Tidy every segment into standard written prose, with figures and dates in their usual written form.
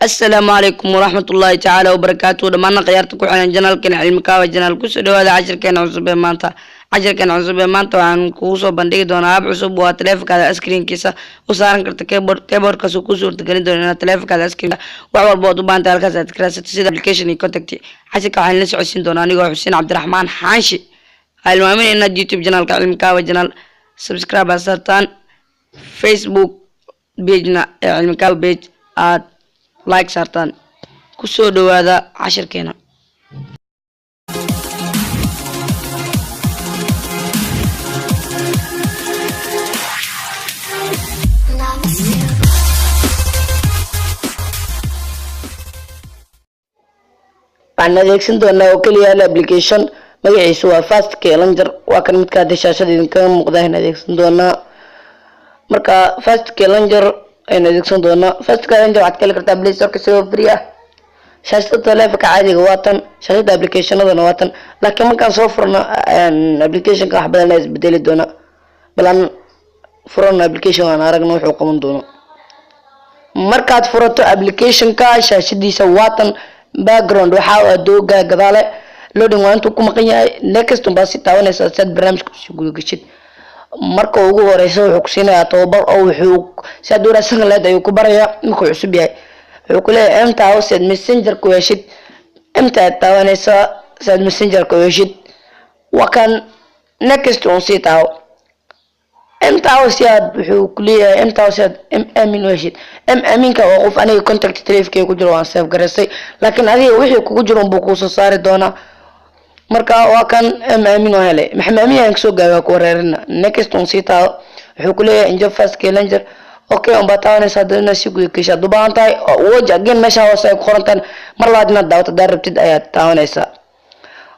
Asalaamu calaykum waraxmatullaahi tacaala wabarakaatuhu. Dhammaana khiyaarta ku xiran channelkeena Cilmikaaba Channel, kusoo dhawaada cashirkeena cusub ee maanta. Cashirkeena cusub ee maanta waxaan kugu soo bandhigi doonaa app cusub oo aad taleefankaada screenkiisa u saaran karta keyboard. Keyboardkaas uu kuu suurtagelin doono inaad taleefankaada screen wax walba ood u baahan tahay halkaas aad ka raadsato, sida application iyo contact. Cashirka waxaan la socodsiin doonaa anigoo Xuseen Cabdiraxmaan Xaanshi. Ha ilmaamin inaad YouTube channelka Cilmikaaba Channel subscribe aad saartaan, Facebook pagena ee Cilmikaaba page aad like saartaan. Kusoo dhawaada cashirkeena. Waxaan adeegsan doonaa oo keliya hal application, magaciisu waa Fast Key Launcher. Waa kan midka hadda shaashada idinkaga muuqda ayaan adeegsan doonaa. Marka Fast Key Launcher ayaan adeegsan doonaa. Fast Key Launcher waxaad ka heli kartaa Play Store isagoo free ah. Shaashada taleefanka caadiga waa tan, shaashada applicationadana waa tan, laakiin markaan soo furno applicationka wax badan ayaa isbedeli doona. Bal aan furano application, aan aragno wuxuu qaban doono. Markaad furato applicationka, shaashadiisa waa tan. Background waxaa dooga gadaale, loading waa intuu ku maqan yahay. Next unbaa si taabanaysaa si aad barnaamijka usii guda geshid. Marka ugu horeysa wuxuu kusiinayaa tababar oo wuxuu si aad u raadsan lahayd ayuu ku barayaa. Markuu cusub yahay wuxuu ku leeyahay M taabo si aad Messenger ku heshid. M-ta aad taabanaysaa si aad Messenger-ka u heshid. Waa kan, next un sii taabo. M taabo si aad, wuxuu ku leeyahay M taabo si aad M Amin u heshid. M Aminka waa qof aniga contact taleefkeyga ku jiro, waan save garaystay, laakiin adiga wixii kugu jiro unbuu kuusoo saari doonaa. Marka waa kan, M Amin oo helay, Maxamed Amin ayaan kasoo gaabay, waa ku wareerina. Next un sii taabo. Wuxuu ku leeyahay enjoy Fast Key Launcher. Okay unbaa taabanaysa haddana inaad sii guda gesha haduu baahan tahay. Watch again meesha hoose ay ku qoran tahay, mar labaad inaad daawato haddaad rabtid ayaad taabanaysaa.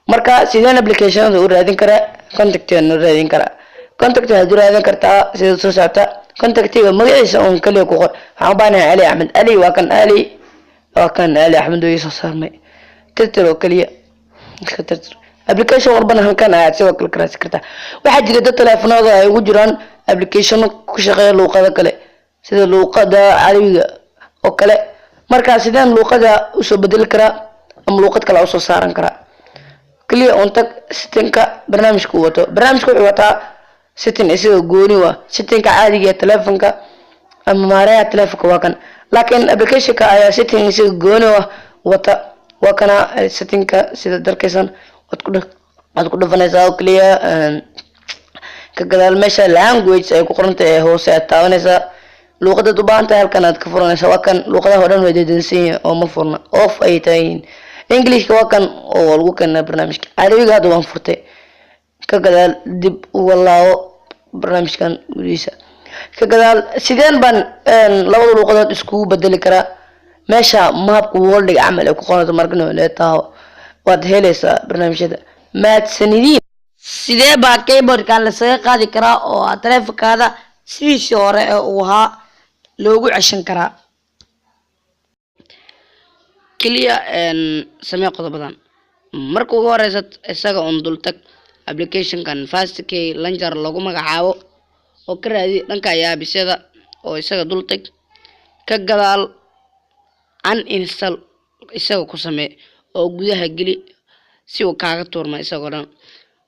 Marka sideen applicationada u raadin karaa? Contactigan u raadin karaa. Contact waxaad u raadin kartaa sida soo socota: contactiga magaciisa uun kaliya ku qor. Waxaan u baahanahay Ali Axmed. Ali waa kan, Ali waa kan, Ali Axmed oo ii soo saarmay. Tirtir oo kaliya iska tirtir. Application walbana halkan ayaad sidoo kale ka raadsan kartaa. Waxaa jira dad teleefanada ay ugu jiraan applicationo ku shaqeeya luuqado kale, sida luuqada Carabiga oo kale. Marka sideen luuqada usoo bedeli karaa ama luuqad kale usoo saaran karaa? Kaliya un tag settingka barnaamijka uu wato. Barnaamijka wuxuu wataa setting isaga gooni waa settingka caadiga ee telefonka ama maareeyaha telefonka waa kan, laakiin applicationka ayaa setting isaga gooni ah wata. Waa kana settingka, sida darkaysan. Waad ku dhufanaysaa oo kaliya. Ka gadaal meesha language ay ku qorantahay ee hoose aad taabanaysaa. Luuqadaad u baahan tahay halkan aad ka furanaysaa. Waa kan, luuqadaha oo dhan way dedansan yihiin oo ma furna, off ay tahay. Englishka waa kan oo lagu keenaa barnaamijka. Carabiga hadda waan furtay. Ka gadaal dib uga laabo barnaamijkan gudihiisa. Ka gadaal sideen baan labada luuqadood iskugu bedeli karaa? Meesha maapka worldiga camal ay ku qoranto markano leetaho waad helaysaa barnaamijyada. Mahadsanidin. Sidee baa keyboardkan lasaga qaadi karaa oo aad taleefankaada sidiisii hore ee uu ahaa loogu ceshan karaa? Keliya samee qodobadan. Marka ugu horeysa isaga un dul tag applicationkan Fast Key Launcher lagu magacaabo oo ka raadi dhanka yaabisyada oo isaga dul tag. Ka gadaal uninstall isaga ku samee oo gudaha geli si uu kaaga tuurma isagoo dhan.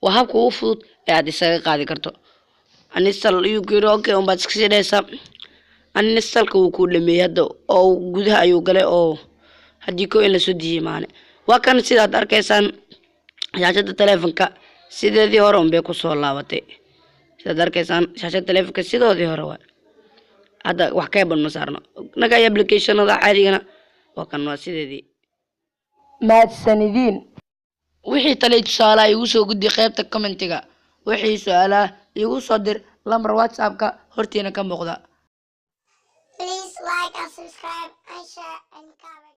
Waa habka ugu fudud ee aad isaga qaadi karto. Uninstall ayuu ku yiri, okay unbaad iska sii dhehaysaa. Uninstallka wuu kuu dhameeyey hadda oo gudaha ayuu galay, oo haddii ko in lasoo dejiyey maane. Waa kan, sidaad arkaysaan shaashada taleefanka sideedii hore unbay kusoo laabatay. Sidaad arkaysaan shaashada taleefanka sidoodii hore waa hadda, wax keyboard ma saarno. Naga applicationada caadigana waa kan, waa sideedii. Mahadsanidin. Wixii talay tusaalaha igu soo gudbi qaybta commentiga. Wixii su-aalaha igu soo dir lambar WhatsAppka hortiina ka muuqda. Please like and subscribe and share and comment.